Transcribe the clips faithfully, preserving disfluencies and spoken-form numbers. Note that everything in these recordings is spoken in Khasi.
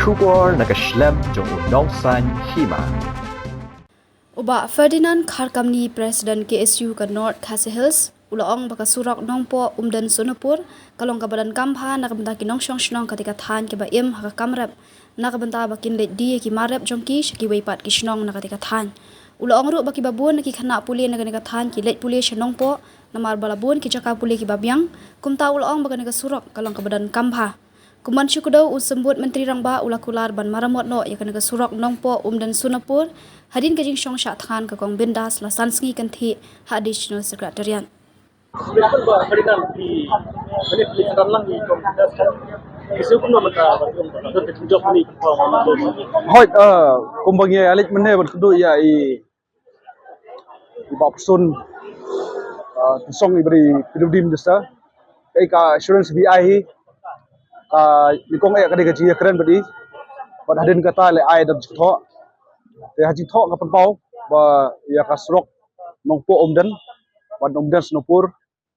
Khubor na ka shlem jong u Nongsaiñ Hima. U Bah Ferdinand Kharkamni, President K S U ka North Khasi Hills, u la ong ba ka surok Nongpoh Umden Sonapur ka long kaba donkam bha na ka bynta ki nongshong shnong katei ka thaiñ kiba im ha ka kam rep, na ka bynta ba kin leit die ïa ki mar rep jong ki sha kiwei pat ki shnong na katei ka thaiñ. U la ong ruh ba kiba bun na ki khynnah pule na kane ka thaiñ ki leit pule sha Nongpoh namar ba la bun ki jaka pule kiba biang. Kumta u la ong ba kane ka surok ka long kaba donkam bha. Kum ban shu kdew, u Symbud Myntri Rangbah u la kular ban maramot noh ïa kane ka surok Nongpoh Umden Sonapur hadien ka jingshong shah thngan ka Kong Bindas la san sngi kynthih ha Additional Secretariat. Hooid, uh, kumba ngi ïa leit mynne ban kdew ïa i i Bah Prestone, ah, Tynsong, i ba dei P W D Minister. Kaei ka assurance ba i ai hi, ka nyngkong eh ka dei ka jingïakren bad i, bad hadien kata leh ai da jingthoh. Te ha jingthoh ka pynpaw ba ïa ka surok Nongpoh Umden bad Umden Sonapur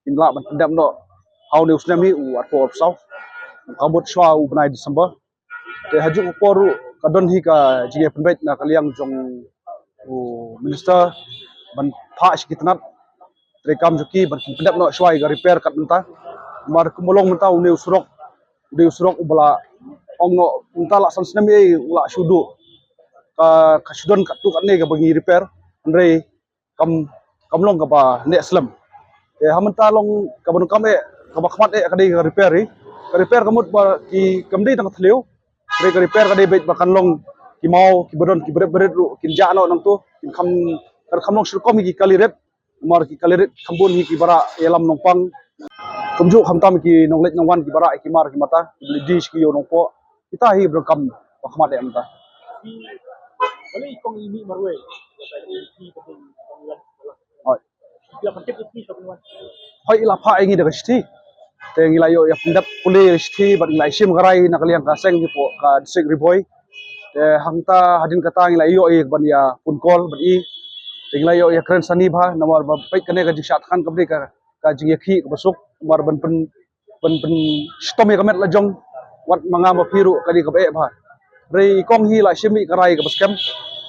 kin lah ban pyndep noh ha une u snem hi, u arphew arphew saw, ka mut shuwa u bnai December. Te ha juh ka por ruh ka don hi ka jingïapynbeit na ka liang jong u Minister ban phah sha ki tnat treikam jong ki ban pyndep noh shuwa ïa ka repair kat mynta. Namar kumba long mynta une u surok, une u surok uba la ong noh mynta la san snem ei u la shu duh. Ka, ka shu don katto katne kaba ngi repair, hynrei kam, kam long kaba neh slem. Te ha mynta long kaba donkam eh, kaba khmat eh ka dei ka repair hi. Ka repair ka mut ba ki, kam dei tang ka thliew. Ka dei ka repair ka dei beit ba kan long ki maw kiba don ki bret bret ruh kin jah noh nangto, kin kham, kan kham long shi rukom hi ki kali rit. Namar ki kali rit kham bun hi kiba rah ïalam nongpang, kumjuh khamtam ki nongleit nongwan kiba rah ïa ki mar ki mata, kiba leit die sha ki ïew Nongpoh. Kita hi ba donkam ba khmat eh mynta. Hooid. Hooid, i la phah ïa ngi da ka shithi. Te ngi la ïoh ïa pyndep pule ïa ka shithi bad ngi la ïa shim ka rai na ka liang ka seng hapoh ka District Ri Bhoi. Te hangta hadien kata ngi la ïoh ïa ban ïa phone call bad i. Te ngi la ïoh ïa kren sani bha namar ba peit kane ka jingshah thngan kaba dei ka, ka jingïakhih kaba suk namar ban pyn ban pynshitom ïa ka met la jong wat ma nga ma phi ruh ka dei kaba eh bha. Hynrei i kong hi la shim ïa ka rai kaba skhem.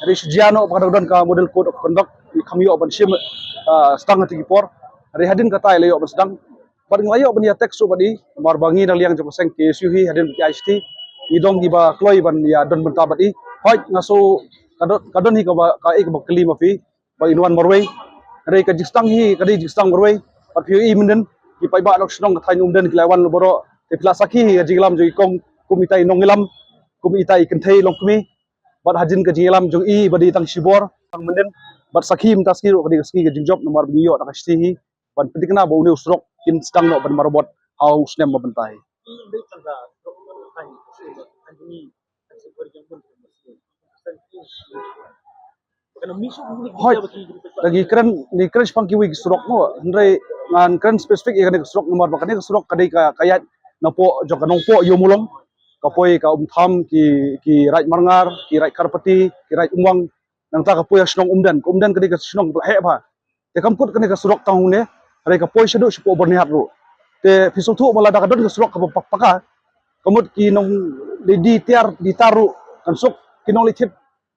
Hynrei shu jia noh ba ka dang don ka model code of conduct, i kham ïoh ban shim, ah, sdang ha kito ki por. Hynrei hadien kata i la ïoh ban sdang. Bad ngi la ïoh ban ïa text ruh bad i namar ba ngi na liang jong ka seng K S U hi hadien ba ki ai shithi ngi dang kiba kloi ban ïa don bynta bad i. Hooid, nga sngew ka don, ka don hi kaba, kaei kaba kylli ma phi. Ba in wan marwei. Hynrei ka jingsdang hi ka dei jingsdang marwei. Bad phi ïohi mynnin ki paidbah nongshong shnong ka thaiñ Umden ki la wan baroh. Te phi la sakhi hi ka jingïalam jong i kong kum itai i nongïalam, kum itai i kynthei longkmie. Bad hadien ka jingïalam jong i ba dei tang shibor tang mynnin. Bad sakhi mynta sngi ruh ka dei ka sngi ka jingjop namar ba ngi ïoh da ka shithi hi ban pynthikna ba une u surok kin sdang noh ban maramot ha u snem ba mynta hi. Hooid, da ngi kren, ngi kren shaphang kiwei ki surok mo, hynrei ngan kren specific ïa kane ka surok namar ba kane ka surok ka dei ka, ka ïaid napoh jong ka Nongpoh Ïewmawlong, ka poi ka Umtham, ki, ki Raid Marngar, ki Raid Kharpati, ki Raid Umwang, nangta ka poi ha shnong Umden, ka Umden ka dei ka shnong ba la heh bha. Te kam kut kane ka surok tang hangne, hynrei ka poi shaduh shapoh Byrnihat ruh. Te phi sngewthuh ba lada ka don ka surok kaba pa-, paka, ka mut ki nongleit die tiar die tar ruh kan suk, ki nongleit thied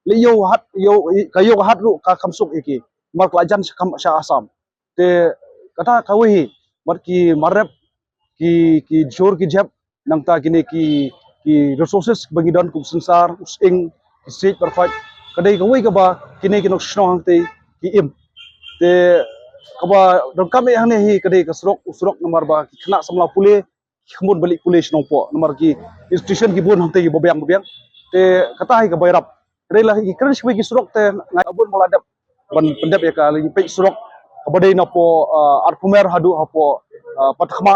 leit ïew hat, ïew, ka ïew ka hat ruh ka kham suk ïa ki. Namar ka la jan sha kam, sha Assam. Te kata kawei hi, bad ki mar rep, ki, ki jhur ki jhep, nangta kine ki, ki resources ba ngi don kum synsar, u sying, ki siej bad khoit. Ka dei kawei kaba kine ki nongshong shnong hangtei ki im. Te kaba donkam eh hangne hi ka dei ka surok, u surok namar ba ki khynnah samla pule ki kham bun ban leit pule sha Nongpoh namar ki institution ki bun hangtei kiba biang ba biang. Te kata hi kaba ïarap. Hynrei la ngi kren shibun ki surok te nga bun ba la dep ban pyndep ïa ka, la ngi peit surok kaba dei napoh, ah, Arphumer haduh hapoh, ah, Patkhma.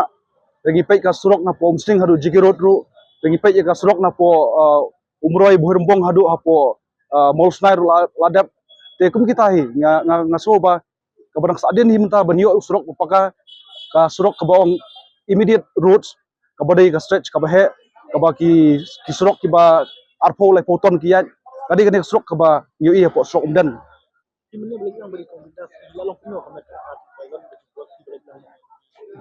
La ngi peit ka surok napoh Umsning haduh J K Road ruh. La ngi peit ïa ka surok napoh, ah, Umroi Bhoirymbong haduh hapoh, ah, Mawlsnai ruh la, la dep. Te kum kita hi nga, nga, nga sngew ba kaba dang sahdien hi mynta ban ïoh u surok ba paka, ka surok kaba ong immediate roads, kaba dei ka stretch kaba heh, kaba ki, ki surok kiba arphew laiphew ton ki ïaid, ka dei kane ka surok kaba ïohi hapoh surok Umden.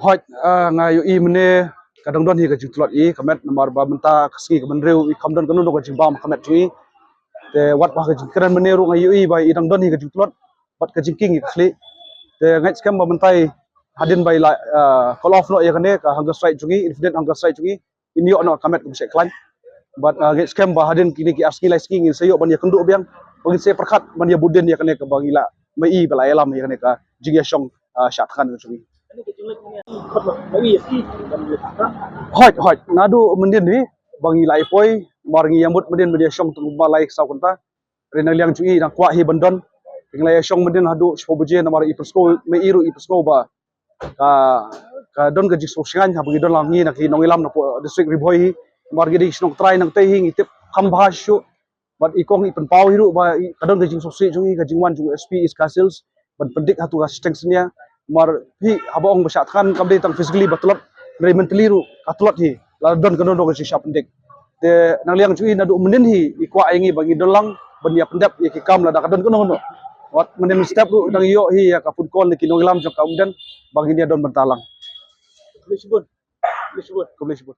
Hooid, ah, nga ïohi mynne ka dang don hi ka jingtlot i ka met namar ba mynta ka sngi ka mynriew i kam don kano kano ka jingbam ka met jong i. Te wat ba ka jingkren mynne ruh nga ïohi ba i dang don hi ka jingtlot bad ka jingkieng i ka khlieh. Te nga ngeit skhem ba mynta i hadien ba i la, ah, call off noh ïa kane ka hunger strike jong i, indefinite hunger strike jong i, in ïoh noh ka met kaba shait khlaiñ. Bad, ah, nga ngeit skhem ba hadien kine ki ar sngi lai sngi ngin sa ïoh ban ïakynduh biang, ba ngin sa pyrkhat ban ïabud dien ïa kane kaba ngi la, ma i ba la ïalam ïa kane ka jingïashong, ah, shah thngan ka jong i. Hooid, hooid, naduh mynnin hi ba ngi la ïa poi, namar ngi ïa mut mynnin ban ïashong tang ba lai saw kynta. Hynrei na liang jong i dang kwah hi ban don. Te ngi la ïashong mynnin haduh shiphew baje namar i pynsngew, ma i ruh i pynsngew ba ka, ka don ka jingsngewsih haba ngi don lang ngi na ki nongïalam na poh district Ri Bhoi hi. Namar ngi dei ki shnong trai nangtei hi ngi tip kham bha shuh. Bad i kong i pynpaw hi ruh ba i, ka don ka jingsngewsih jong i ka jingwan jong u S P East Khasi Hills ban pyndik ha tu ka shiteng synñia. Namar hi haba ong ba shah thngan kam dei tang physically ba tlot, hynrei mentally ruh ka tlot hi. La don kano kano ka jingshah pyndik. Te na liang jong i naduh mynnin hi i kwah ïa ngi ba ngi don lang ban ïa pyndep ïa ki kam lada ka don kano kano. Wat mynnin mynstep ruh dang ïoh hi ïa ka phone call na ki nongïalam jong ka Umden ba ngin ïa don bynta lang. Khublei shibun. Khublei shibun. Khublei shibun.